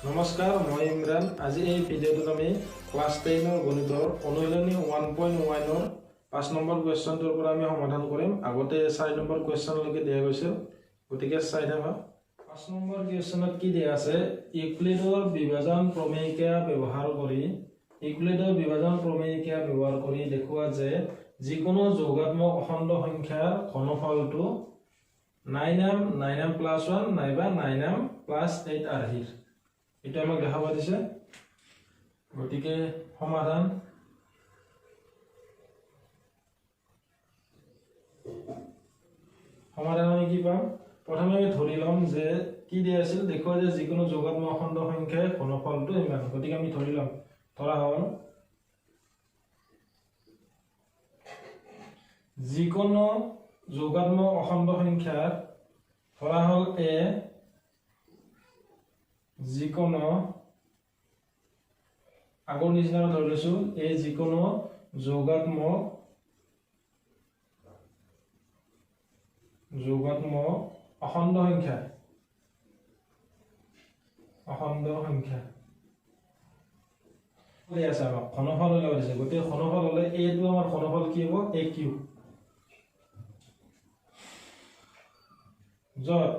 নমস্কাৰ, মই ইমৰান। আজি এই ভিডিঅ'টোত আমি ক্লাছ 10ৰ গণিতৰ অনুশীলনী 1.1ৰ 5 নম্বৰ কুৱেশ্যনটোৰ পৰা আমি সমাধান কৰিম। আগতে 4 নম্বৰ কুৱেশ্যনলৈকে দিয়া গৈছিল, গতিকে চাই থাকা। 5 নম্বৰ কুৱেশ্যনত কি দিয়া আছে? ইউক্লিডৰ বিভাজন প্ৰমেয়িকা ব্যৱহাৰ কৰি দেখুওৱা যে যিকোনো যৌগাত্মক অখণ্ড সংখ্যাৰ ঘনফলটো 9m 9m plus 1 নাইবা 9m plus 8 আৰ্হিৰ। এটা আমাক দেখাব দিছে। গতিকে সমাধান আমি কি পাম? প্ৰথমে আমি ধৰি ল'ম যে কি দিয়া আছিল, দেখুওৱা যে যিকোনো যোগাত্মক অখণ্ড সংখ্যাৰ ঘনফলটো ইমান। গতিকে আমি ধৰি ল'ম, ধৰা হ'ল যিকোনো যোগাত্মক অখণ্ড সংখ্যাৰ, ধৰা হ'ল এ যিকোনো, আগৰ নিচিনা ধৰি লৈছো, এই যিকোনো যোগাত্মক অখণ্ড সংখ্যা আছে আমাক ঘনফল ওলাব দিছে। গতিকে ঘনফল হ'লে এইটো আমাৰ ঘনফল কি হ'ব? এ কিউ, য'ত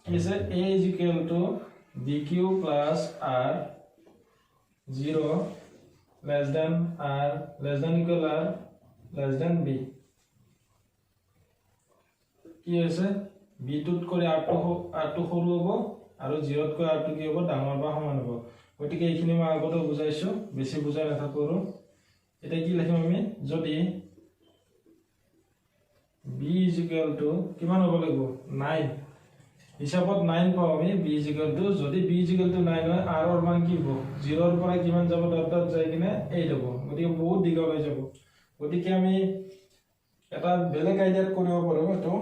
কি আছে a is equal to b q plus r 0 less than r less than equal r less than b। কি হৈছে? b টোত কৰি r টো সৰু হ'ব আৰু 0 তকৈ r টো কি হ'ব? ডাঙৰ বা সমান হ'ব। গতিকে এইখিনি মই আগতে বুজাইছো, বেছি বুজাই নাথাকো আৰু। এতিয়া কি লিখিম আমি? যদি b is equal to কিমান হ'ব লাগিব? 9। হিচাপত 9 পাওঁ আমি। b is equal to, যদি b is equal to 9 হয়, r ৰ মান কি হ'ব? 0 ৰ পৰা কিমান যাব? ডট ডট যাই কিনে 8 হ'ব। গতিকে বহুত দীঘল হৈ যাব। গতিকে আমি এটা বেলেগ আইডিয়াত কৰিব পাৰোঁ। এইটো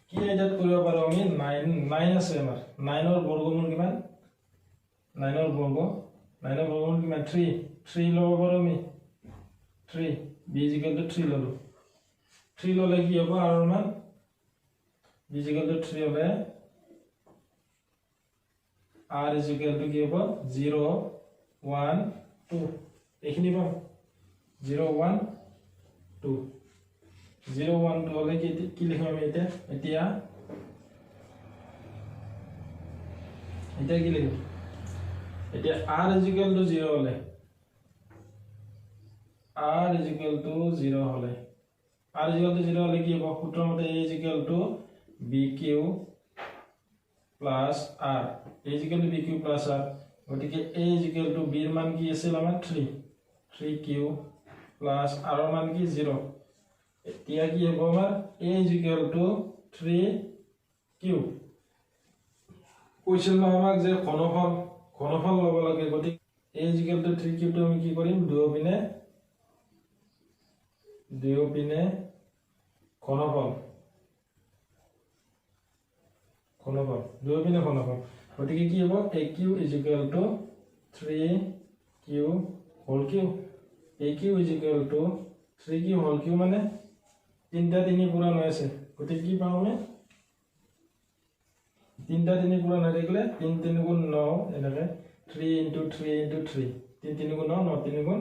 কি আইডিয়াত কৰিব পাৰোঁ আমি? 9 আছে আমাৰ। 9ৰ বৰ্গমূল কিমান? 9ৰ বৰ্গমূল কিমান? 3 ল'ব পাৰোঁ আমি। 3 b is equal to 3 ল'লোঁ। 3 ল'লে কি হ'ব? r ৰ মান b is equal to 3 হ'লে r is equal to কি হ'ব? 0 1 2 এইখিনি পাম। 0 1 2 0 1 2 হ'লে কি লিখিম আমি? এতিয়া এতিয়া এতিয়া কি লিখিম? এতিয়া r is equal to 0 হ'লে, r is equal to 0 হ'লে, r is equal to 0 হ'লে কি হ'ব? সূত্ৰ মতে a is equal to b q plus r, a is equal to b q plus r। গতিকে a is equal to b ৰ মান কি আছিল আমাৰ? 3 q plus r ৰ মান কি? 0। এতিয়া কি হ'ব আমাৰ? a is equal to 3 q। কৈছিল ন আমাক যে ঘনফল ল'ব লাগে। গতিকে a is equal to 3 q টো আমি কি কৰিম? দুয়োপিনে ঘনফল দুয়োপিনে ঘনফল। গতিকে কি হ'ব? a q is equal to 3 q whole q। a q is equal to 3 q whole q মানে 3টা 3 পূৰণ হৈ আছে। গতিকে কি পাওঁ আমি? 3টা 3 পূৰণ হৈ থাকিলে 3 3 গুণ 9, এনেকৈ 3 into 3 into 3, 3 3 গুণ 9, 9 3 গুণ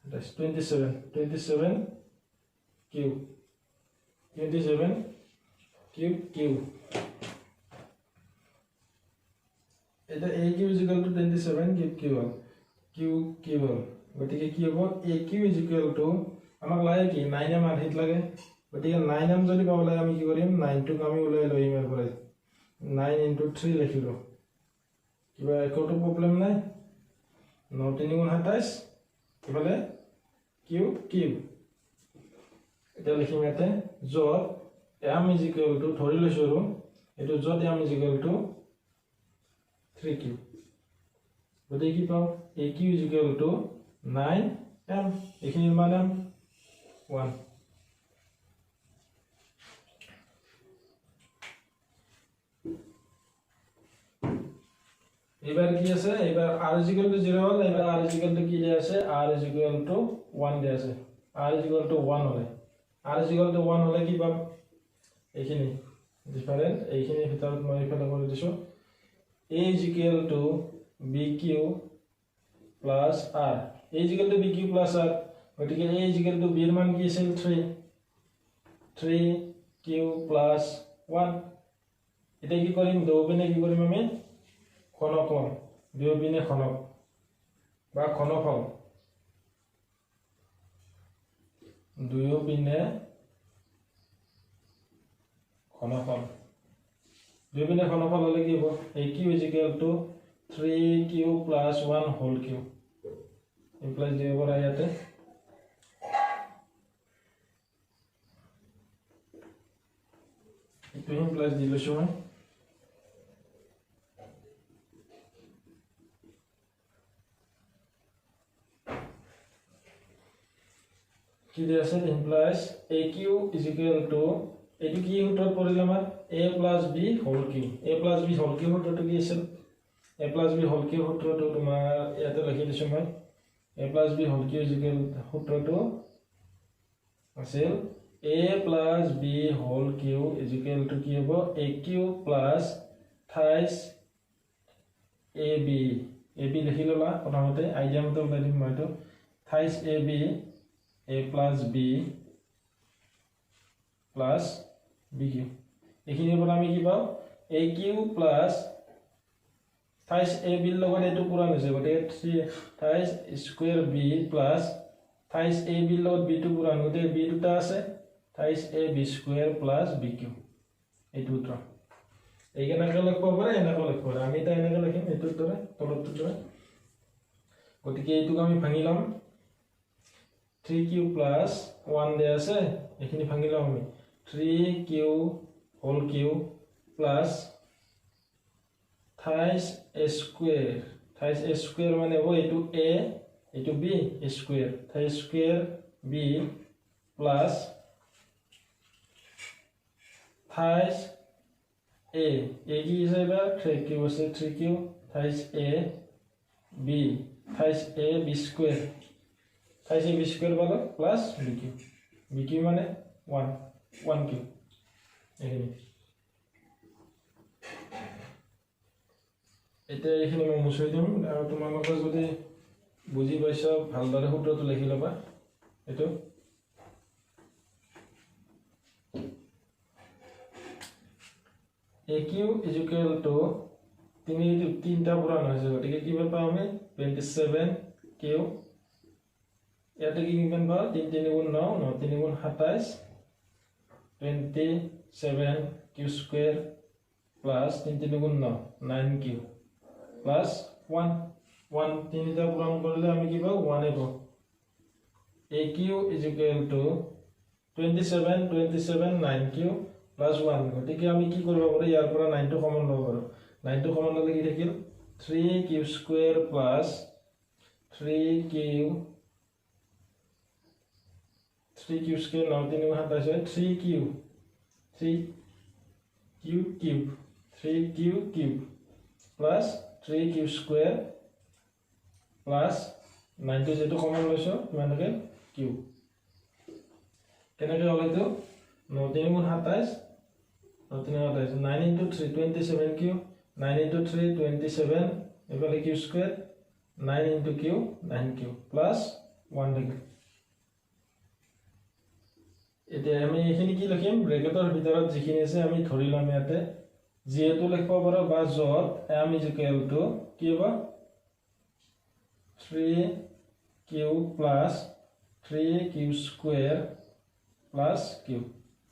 27 q, 27 cube q। এটা a q is equal to 27 cube q হ'ল, q q হ'ল। গতিকে কি হ'ব? a q is equal to আমাক লাগে কি? 9m আৰ্হিত লাগে। গতিকে 9m যদি পাব লাগে আমি কি কৰিম? 9টোক আমি ওলাই লৈ আহিম ইয়াৰ পৰাই। 9 into 3 লিখিলোঁ, কিবা একোতো প্ৰব্লেম নাই। 9 3 গুণ 27, ইফালে কিউ কিউ। এতিয়া লিখিম ইয়াতে য'ত m is equal to, ধৰি লৈছোঁ আৰু এইটো, য'ত m is equal to 3 q। গতিকে কি পাওঁ? a q is equal to 9m, এইখিনিৰ মান m 1। এইবাৰ কি আছে? এইবাৰ r is equal to 0 হ'ল। এইবাৰ r is equal to কি দিয়া আছে? r is equal to 1 দিয়া আছে। r is equal to 1 হ'লে, r is equal to 1 হ'লে কি পাম? এইখিনি ডিফাৰেণ্ট এইখিনিৰ ভিতৰত মই এইফালে কৰি দিছোঁ। A is equal to B Q plus R, A is equal to B Q plus R. গতিকে এ is equal to বিৰ মান কি আছিল? 3, 3 কিউ প্লাছ 1। এতিয়া কি কৰিম? দুয়োপিনে কি কৰিম আমি? ঘনক ল'ম, দুয়োপিনে ঘনক বা ঘনফল, দুয়োপিনে ঘনফল, দুয়োপিনে ঘনফল হ'লে কি হ'ব? A Q is equal to 3 Q plus 1 whole Q implies দিব পৰা ইয়াতে। এইটো ইমপ্লাইজ দি লৈছোঁ মই। কি দিয়া আছিল? Implies A Q is equal to, এইটো কি সূত্ৰত পৰিল আমাৰ? A plus B whole Q. A plus B whole Q সূত্ৰটো কি আছিল? A plus B whole Q সূত্ৰটো তোমাৰ ইয়াতে লিখি দিছোঁ মই। A plus B whole Q is equal সূত্ৰটো আছিল A plus B whole Q is equal to কি হ'ব? A Q plus thrice A B. A B লিখি ল'লা প্ৰথমতে, আইডিয়া মতে ওলাই দিম মই এইটো। Thrice A B, A plus B plus B Q. এইখিনিৰ পৰা আমি কি পাওঁ? A Q plus thrice A বিৰ লগত এইটো পূৰণ হৈছে, গতিকে 3 thrice square B plus thrice A বিৰ লগত বিটো পূৰণ, গতিকে বি দুটা আছে, thrice A B square plus B Q. এইটো সূত্ৰ এই কেনেকৈ লিখিব পাৰে, এনেকৈ লিখিব পাৰে। আমি এতিয়া এনেকৈ লিখিম, এইটোৰ দৰে, তলটোৰ দৰে। গতিকে এইটোক আমি ভাঙি ল'ম। 3 কিউ প্লাছ 1 দিয়া আছে, এইখিনি ভাঙি ল'ম আমি। 3 Q whole Q plus thrice A square, thrice A square মানে হ'ব এইটো এ, এইটো B square, thrice square B plus thrice A, A কি আছে এইবাৰ? 3 কিউ আছে, 3 Q thrice A B, thrice A B square, thrice A B square পালোঁ plus B Q. B Q মানে 1, 1 কিউ। এইখিনি এতিয়া এইখিনি মই মুচি দিম। আৰু তোমালোকে যদি বুজি পাইছা ভালদৰে সূত্ৰটো লিখি ল'বা। এইটো A Q is equal to তিনিটা পূৰণ হৈছে, গতিকে কিমান পাওঁ আমি? 27 কিউ। ইয়াতে কি কিমান পাওঁ? 3 3 গুণ 9, 9 3 গুণ 27, 27 কিউ স্কুৱেৰ প্লাছ 3 3 গুণ 9, 9 কিউ প্লাছ 1। 1 তিনিটা পূৰণ কৰিলে আমি কি পাওঁ? 1 পাওঁ। A Q is equal to 27 27 9 Q plus 1। গতিকে আমি কি কৰিব পাৰোঁ? ইয়াৰ পৰা 9টো কমন ল'ব পাৰোঁ। 9টো কমন ল'লে কি থাকিল? 3 Q square plus 3 Q, 3 Q square 9 3 27 হয়, 3 Q, 3 Q cube, 3 Q cube plus 3 Q square plus 9টো যিটো কমন লৈছোঁ কিমান থাকে? কিউ। কেনেকৈ হ'ল এইটো? 9 3 গুণ 27, 9 3 27, 9 into 3 27 Q, 9 into 3 27, এইফালে Q square, 9 into Q 9 Q plus 1 থাকিল। এতিয়া আমি এইখিনি কি লিখিম? ব্ৰেকেটৰ ভিতৰত যিখিনি আছে আমি ধৰি ল'ম ইয়াতে, যিহেতু লিখিব পাৰোঁ বা য'ত এম is equal to কি হ'ব? 3 Q plus 3 Q square plus Q.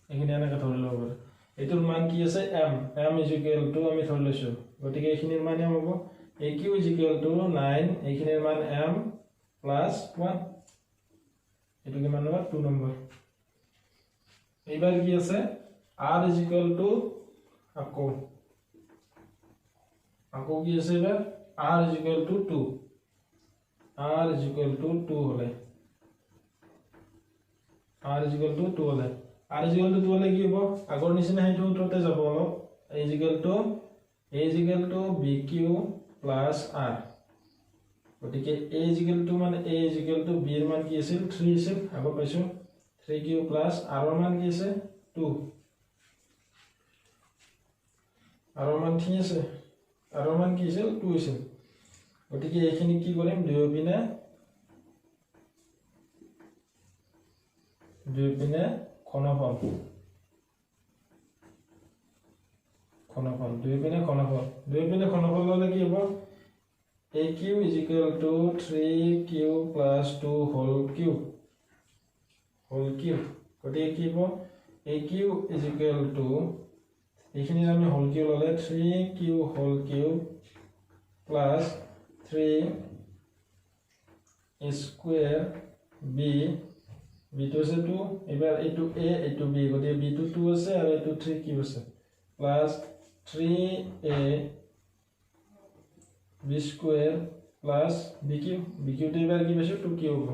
এইখিনি এনেকৈ ধৰি ল'ব পাৰোঁ। এইটোৰ মান কি আছে? M. M is equal to আমি ধৰি লৈছোঁ, গতিকে এইখিনিৰ মান এম হ'ব। A Q is equal to 9, এইখিনিৰ মান এম প্লাছ 1। এইটো কিমান নম্বৰ? 2 নম্বৰ। এইবাৰ কি আছে? আৰ is equal to আকৌ আকৌ কি আছে এইবাৰ? R is equal to 2, R is equal to 2 হ'লে, আৰ is equal to 2 হ'লে, আৰ is equal to 2 হ'লে কি হ'ব? আগৰ নিচিনা সেইটো সূত্ৰতে যাব অলপ। A is equal to, A is equal to B Q plus R. গতিকে এ is equal to মানে এ is equal to বিৰ মান কি আছিল? 3 আছিল, আগত পাইছোঁ। 3 কিউ প্লাছ আৰৰ মান কি আছে? 2। আৰৰ মান ঠিক আছে, আৰৰ মান কি আছিল 2 আছিল। গতিকে এইখিনি কি কৰিম, দুয়োপিনে ঘনফল ঘনফল দুয়োপিনে ঘনফল দুয়োপিনে ঘনফল ল'লে কি হ'ব, a cube is equal to 3q plus 2 whole cube whole cube. গতিকে কি হ'ব, a cube is equal to এইখিনি আমি হোল কিউব ল'লে 3q whole cube plus 3 square b, বিটো আছে 2, এবাৰ এইটো a এইটো b, গতিকে বিটো 2 আছে আৰু এইটো 3q আছে, plus 3a b square plus b cube, b কিউটো এইবাৰ কি পাইছোঁ 2q হ'ব।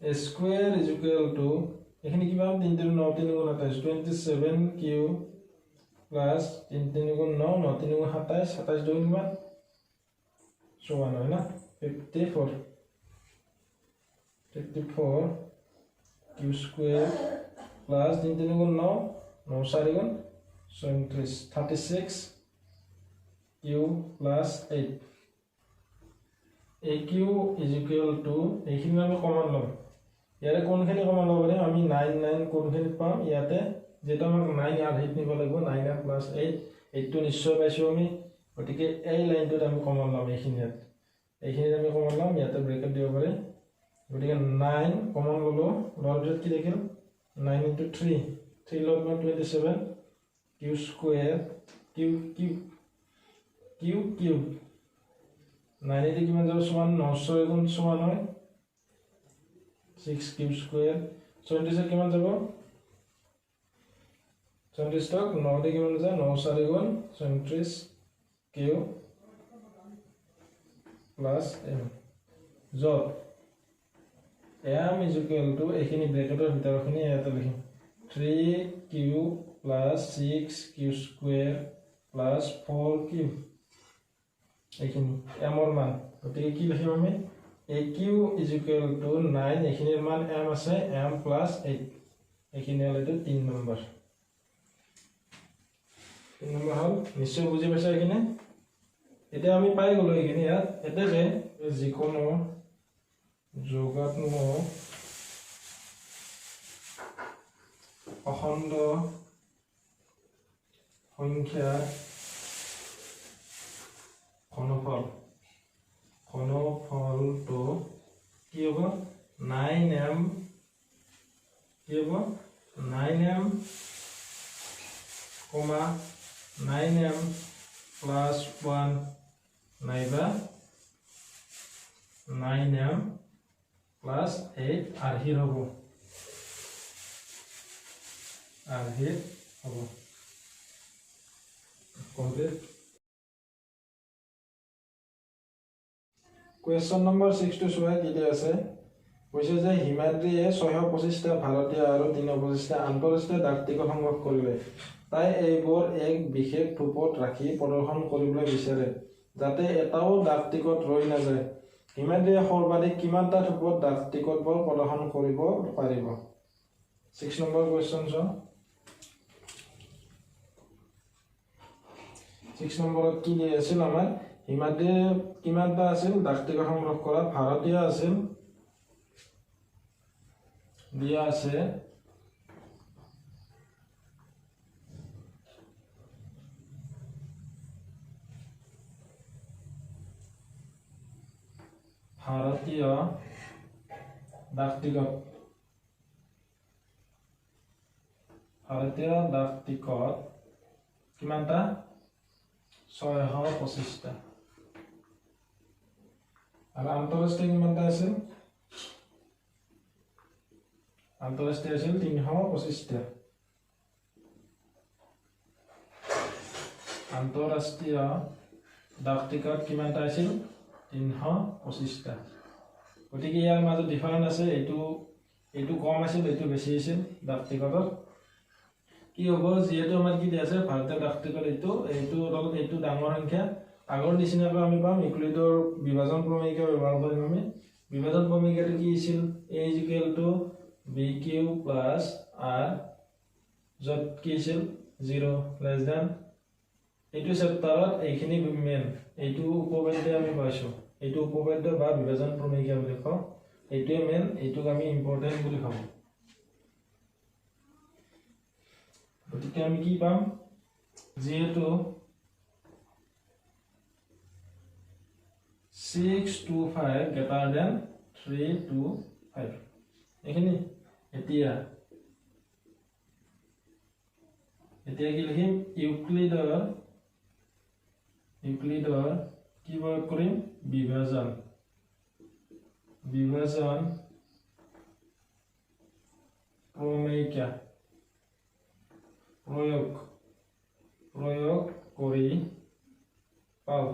A square is equal to এইখিনি কি পাম, 3 3 9 3 গুণ 28 27q plus 3 3 গুণ 9 9 3 গুণ 27 27 দুগুণ কিমান 54 হয় না, 54 54 q square plus 3 3 গুণ 9 9 4 গুণ 37 36 q plus 8 a cube is equal to এইখিনি আমি কমন ল'ম, ইয়াৰে কোনখিনি কমন ল'ব পাৰিম আমি 9 9 কোনখিনিত পাম, ইয়াতে যিহেতু আমাক 9 আৰ্হিত নিব লাগিব 9 প্লাছ 8 এইটটো নিশ্চয় পাইছোঁ আমি, গতিকে এই লাইনটোত আমি কমন ল'ম, এইখিনিত এইখিনিত আমি কমন ল'ম, ইয়াতে ব্ৰেকেট দিব পাৰি। গতিকে 9 কমন ল'লোঁ, লোৱাৰ পিছত কি থাকিল 9 ইণ্টু 3 3 লগত 27 q square q cube q cube 9 এদি কিমান যাব 54 9 6 গুণ 54 হয় 6 কিউব স্কুৱেৰ, 36 কিমান যাব 36 9 দি কিমান যায় 9 4 গুণ 36 কিউ প্লাছ এম, য'ত এম is equal to এইখিনি ব্ৰেকেটৰ ভিতৰখিনি ইয়াতে লিখিম 3q plus 6q square plus 4q, এইখিনি এমৰ মান। গতিকে কি লিখিম আমি a cube is equal to 9 এইখিনিৰ মান এম আছে এম প্লাছ 8, এইখিনি হ'ল এইটো 3 নম্বৰ, 3 নম্বৰ হ'ল, নিশ্চয় বুজি পাইছা এইখিনি। এতিয়া আমি পাই গ'লো এইখিনি ইয়াত। এতেকে যিকোনো যোগাত্মক অখণ্ড সংখ্যাৰ ঘনফল ঘনফলটো কি হ'ব 9m কি হ'ব 9m কমা 9m plus 1 নাইবা 9m plus 8 আৰ্হিৰ হ'ব, আৰ্হিৰ হ'ব। কমপ্লিট। কুৱেশ্যন নম্বৰ 6টো চোৱা কি দিয়া আছে, কৈছে যে হিমাদ্ৰীয়ে 625টা ভাৰতীয় আৰু 325টা আন্তঃৰাষ্ট্ৰীয় ডাক টিকট সংগ্ৰহ কৰিলে। তাই এইবোৰ এক বিশেষ থোপত ৰাখি প্ৰদৰ্শন কৰিবলৈ বিচাৰে যাতে এটাও ডাক টিকট ৰৈ নাযায়। হিমাদ্ৰীয়ে সৰ্বাধিক কিমানটা থোপত ডাক টিকটবোৰ প্ৰদৰ্শন কৰিব পাৰিব? 6 নম্বৰ কুৱেশ্যন চোৱা। 6 নম্বৰত কি দিয়া আছিল আমাৰ, হিমাদ্ৰীয়ে কিমানটা আছিল ডাক টিকট সংগ্ৰহ কৰা, ভাৰতীয় আছিল দিয়া আছে ভাৰতীয় ডাক টিকট, ভাৰতীয় ডাক টিকট কিমানটা 625টা, আৰু আন্তঃৰাষ্ট্ৰীয় কিমানটা আছিল, আন্তঃৰাষ্ট্ৰীয় আছিল 325টা। আন্তঃৰাষ্ট্ৰীয় ডাক টিকট কিমানটা আছিল 325টা। গতিকে ইয়াৰ মাজত ডিফাৰেঞ্চ আছে, এইটো কম আছিল এইটো বেছি আছিল ডাক টিকটত। কি হ'ব, যিহেতু আমাৰ কি দিয়া আছে ভাৰতীয় ডাক টিকট এইটো এইটো লগত এইটো ডাঙৰ সংখ্যা, আগৰ নিচিনাকৈ আমি পাম ইউক্লিডৰ বিভাজন প্ৰমেয়িকা ব্যৱহাৰ কৰিম আমি। বিভাজন প্ৰমেয়িকাটো কি আছিল, a is equal to b q plus r, য'ত কি আছিল 0 লেছ দেন। এইটো চেপ্টাৰত এইখিনি মেইন, এইটো উপপাদ্য আমি পাইছোঁ, এইটো উপপাদ্য বা বিভাজন প্ৰমেয়িকা বুলি কওঁ, এইটোৱে মেইন, এইটোক আমি ইম্পৰ্টেণ্ট বুলি ভাবোঁ। গতিকে আমি কি পাম, যিহেতু 6 2 5 গ্ৰেটাৰ দেন 3 2 5 এইখিনি। এতিয়া এতিয়া কি লিখিম, ইউক্লিডৰ কি প্ৰয়োগ কৰিম, বিভাজন বিভাজন প্ৰমেয়িকা প্ৰয়োগ প্ৰয়োগ কৰি পাওঁ।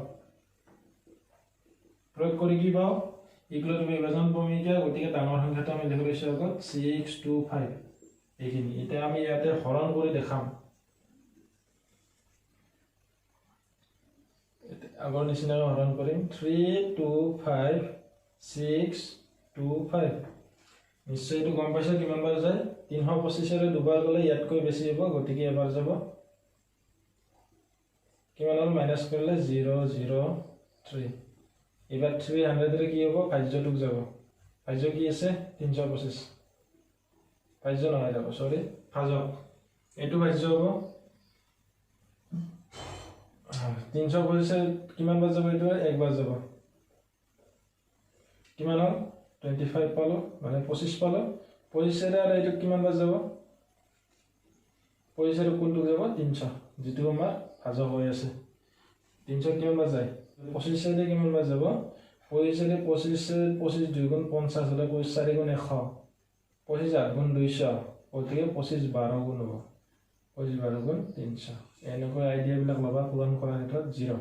প্ৰয়োগ কৰি কি পাওঁ, ইউক্লিডৰ বিভাজন প্ৰমেয়িকা, গতিকে ডাঙৰ সংখ্যাটো আমি লিখি লৈছোঁ আগত 6 2 5 এইখিনি। এতিয়া আমি ইয়াতে হৰণ কৰি দেখাম, আগৰ নিচিনাকৈ হৰণ কৰিম 3 2 5 6 2 5। নিশ্চয় এইটো গম পাইছা কিমান বাৰ যায়, 325 দুবাৰ গ'লে ইয়াতকৈ বেছি হ'ব, গতিকে এবাৰ যাব। কিমান হ'ল, মাইনাছ কৰিলে 0 0 3। এইবাৰ 300 কি হ'ব, ভাজ্যটোক যাব, ভাজ্য কি আছে 325, ভাজ্য নহয় যাব, চৰি ভাজক, এইটো ভাজ্য হ'ব 325 কিমান বাৰ যাব, এইটো একবাৰ যাব। কিমান হ'ল, 25 পালোঁ, মানে 25 পালোঁ। 25 আৰু এইটো কিমান বাৰ যাব, 25 কোনটোক যাব, 300, যিটো আমাৰ ভাজক হৈ আছে। 300 কিমান বাৰ যায়, 25 কিমান বাৰ যাব, 25 25 25 2 গুণ 50 হ'লে 25 4 গুণ 100, 25 8 গুণ 200, গতিকে 25 12 গুণ হ'ব, 25 12 গুণ 300। এনেকৈ আইডিয়াবিলাক ল'বা পূৰণ কৰাৰ ক্ষেত্ৰত 0।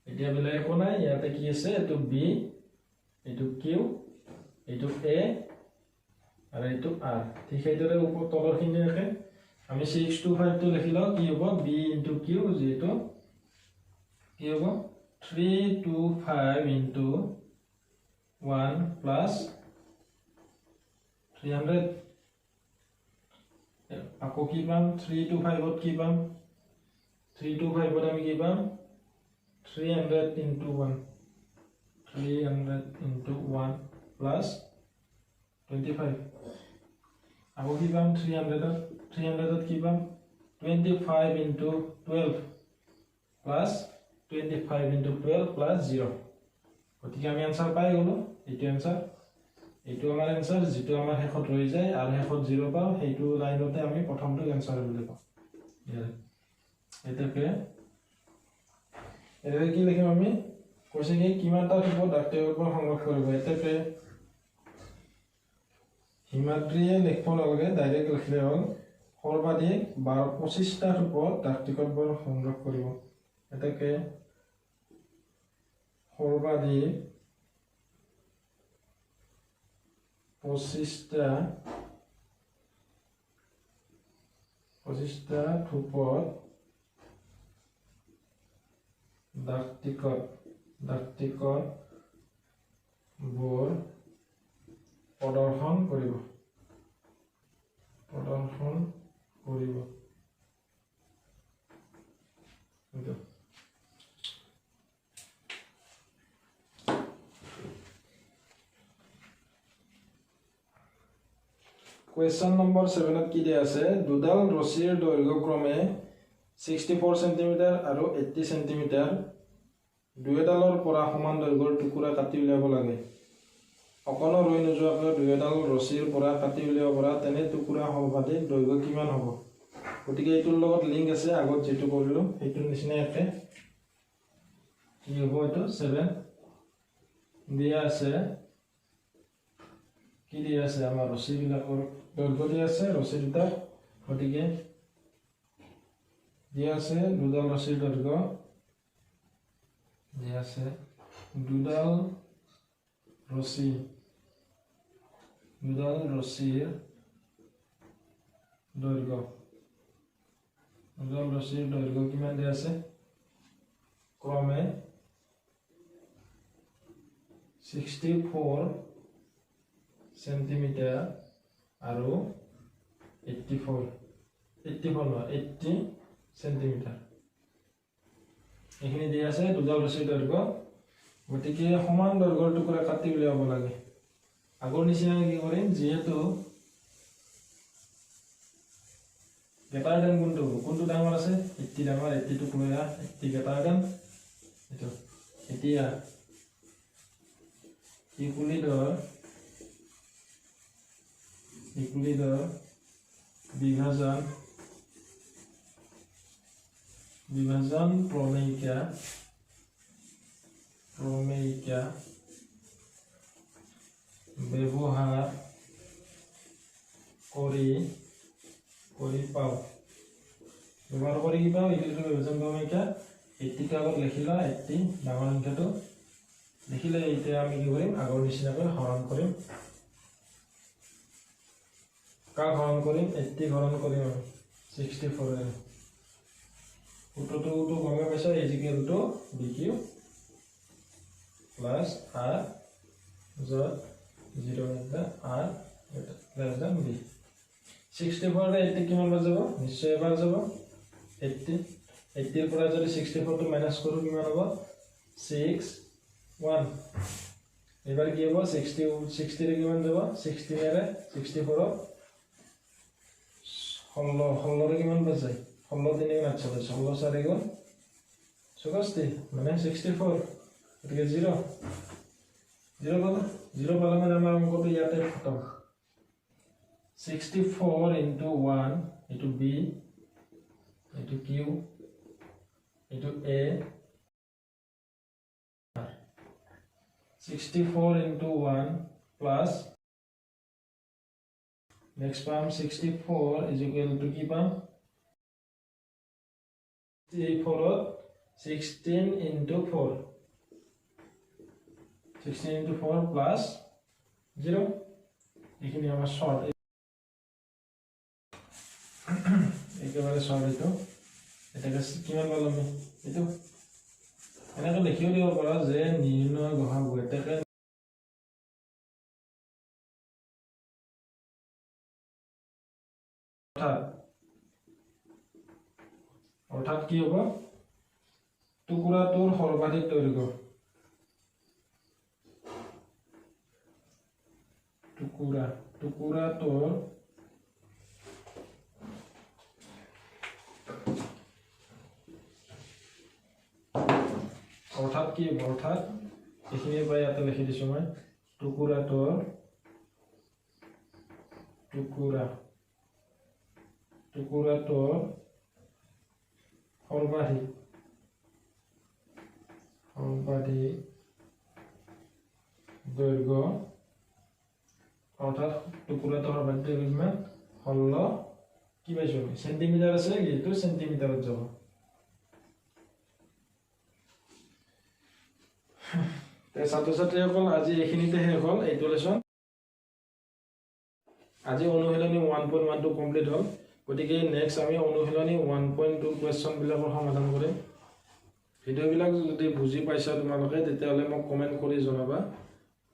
এতিয়া বেলেগ একো নাই, ইয়াতে কি আছে, এইটো বি, এইটো কিউ, এইটো এ আৰু এইটো আৰ। ঠিক সেইদৰে ওপৰ তলৰখিনি একে আমি 6 2 5টো লিখি লওঁ, কি হ'ব, বি ইনটু কিউ, যিহেতু কি হ'ব 3 2 5 ইনটু 1 প্লাছ 300। আকৌ কি পাম, 3 2 5ত কি পাম, 3 2 5ত আমি কি পাম, 300 ইনটু 1, 300 ইনটু 1 প্লাছ 25। আকৌ কি পাম, 300ত কি পাম, 25 ইনটু 12 প্লাছ 25 ইনটু 12 প্লাছ 0। গতিকে আমি এনচাৰ পাই গ'লোঁ, এইটো এনচাৰ, এইটো আমাৰ এনচাৰ, যিটো আমাৰ শেষত ৰৈ যায় আৰু শেষত 0 পাওঁ, সেইটো লাইনতে আমি প্ৰথমটো এনচাৰ বুলি কওঁ। এতেকে কি লিখিম আমি, কৈছে কি কিমানটা থোপত ডাক টিকটবোৰ সংগ্ৰহ কৰিব। এতেকে হিমাদ্ৰীয়ে লিখিব নালাগে, ডাইৰেক্ট লিখিলে হ'ল, সৰ্বাধিক 25টা থোপত ডাক টিকটবোৰ সংগ্ৰহ কৰিব। এতেকে সৰ্বাধিক 25টা থোপত ডাক টিকটবোৰ প্ৰদৰ্শন কৰিব। কুৱেশ্যন নম্বৰ 7ত কি দিয়া আছে, দুডাল ৰছীৰ দৈৰ্ঘ্য ক্ৰমে 64 চেণ্টিমিটাৰ আৰু 80 চেণ্টিমিটাৰ, দুয়োডালৰ পৰা সমান দৈৰ্ঘ্যৰ টুকুৰা কাটি উলিয়াব লাগে। অকণো ৰৈ নোযোৱাকৈ দুয়োডাল ৰছীৰ পৰা কাটি উলিয়াব পৰা তেনে টুকুৰা সৰ্বাধিক দৈৰ্ঘ্য কিমান হ'ব। গতিকে এইটোৰ লগত লিংক আছে, আগত যিটো কৰিলোঁ সেইটোৰ নিচিনাই একে। কি হ'ব, এইটো 7 দিয়া আছে, কি দিয়া আছে, আমাৰ ৰছীবিলাকৰ দৈৰ্ঘ্য দিয়া আছে, ৰছী দুটা, গতিকে দিয়া আছে দুডাল ৰছীৰ দৈৰ্ঘ্য দিয়া আছে, দুডাল ৰছীৰ দৈৰ্ঘ্য, দুডাল ৰছীৰ দৈৰ্ঘ্য কিমান দিয়া আছে, ক্ৰমে 64 চেণ্টিমিটাৰ আৰু 84। 84 নহয় 80 চেণ্টিমিটাৰ। এইখিনি দিয়া আছে দুডাল ৰছীৰ দৈৰ্ঘ্য, গতিকে সমান দৈৰ্ঘ্যৰ টুকুৰা কাটি উলিয়াব লাগে। আগৰ নিচিনাকৈ কি কৰিম, যিহেতু গ্ৰেটাৰ দেন কোনটো হ'ব, কোনটো ডাঙৰ আছে, 80 ডাঙৰ, 80টোক লৈ আহ, 80 গ্ৰেটাৰ দেন এইটো। এতিয়া ইউক্লিডৰ বিভাজন প্ৰমেয়িকা ব্যৱহাৰ কৰি কৰি পাওঁ, ব্যৱহাৰ কৰি কি পাওঁ, ইউক্লিডৰ বিভাজন প্ৰমেয়িকা 80টো আগত লিখি লোৱা, 80 ডাঙৰ সংখ্যাটো লিখিলে এতিয়া আমি কি কৰিম, আগৰ নিচিনাকৈ হৰণ কৰিম। কাক হৰণ কৰিম, 80 হৰণ কৰিম আমি 64। সূত্ৰটোতো গমে পাইছা, is equal to B Q plus R য'ত 0 আৰ লেছ দেন বি। 64 80 কিমান বাৰ যাব, নিশ্চয় এবাৰ যাব 80। 80ৰ পৰা যদি 64টো মাইনাছ কৰোঁ কিমান হ'ব, 6 1। এইবাৰ কি হ'ব, 60ৰে কিমান যাব, 16ৰে 64ত 16, 16ৰে কিমান বাৰ যায়, 16 3 গুণ 48, 16 4 গুণ 64, মানে 64, গতিকে 0 0 পালোঁ। 0 পালে মানে আমাৰ অংকটো ইয়াতে খতম। 64 ইনটু 1, এইটো বি, এইটো কিউ, এইটো এ, 64 ইনটু 1 প্লাছ নেক্সট পাম 64 is equal to কি পাম, এই 4ত 16 ইনটু 4, 16 ইনটু 4 প্লাছ 0। এইখিনি আমাৰ শৰ্ট, একেবাৰে শৰ্ট। এইটো এটাকে কিমান পালোঁ আমি, এইটো এনেকৈ লিখিও দিব পাৰা যে নিৰ্ণয় গসাগু, এটাকে অৰ্থাৎ কি হ'ব, টুকুৰাটোৰ সৰ্বাধিক দৈৰ্ঘ্য, টুকুৰাটোৰ অৰ্থাৎ কি হ'ব, অৰ্থাৎ এইখিনিৰ পৰা ইয়াতে লিখি দিছোঁ মই, টুকুৰাটোৰ সৰ্বাধিক দৈৰ্ঘ্য, অৰ্থাৎ টুকুৰাটোৰ সৰ্বাধিক দৈৰ্ঘ্য কিমান, 16 কি পাইছোঁ আমি, চেণ্টিমিটাৰ আছে যিহেতু চেণ্টিমিটাৰত যাব। ছাত্ৰ ছাত্ৰীসকল আজি এইখিনিতে শেষ হ'ল এইটো লেচন। আজি অনুশীলনী 1.1টো কমপ্লিট হ'ল, গতিকে নেক্সট আমি অনুশীলনী 1.2 কুৱেশ্যনবিলাকৰ সমাধান কৰিম। ভিডিঅ'বিলাক যদি বুজি পাইছা তোমালোকে, তেতিয়াহ'লে মোক কমেণ্ট কৰি জনাবা,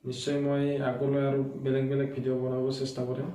নিশ্চয় মই আগলৈ আৰু বেলেগ বেলেগ ভিডিঅ' বনাব চেষ্টা কৰিম।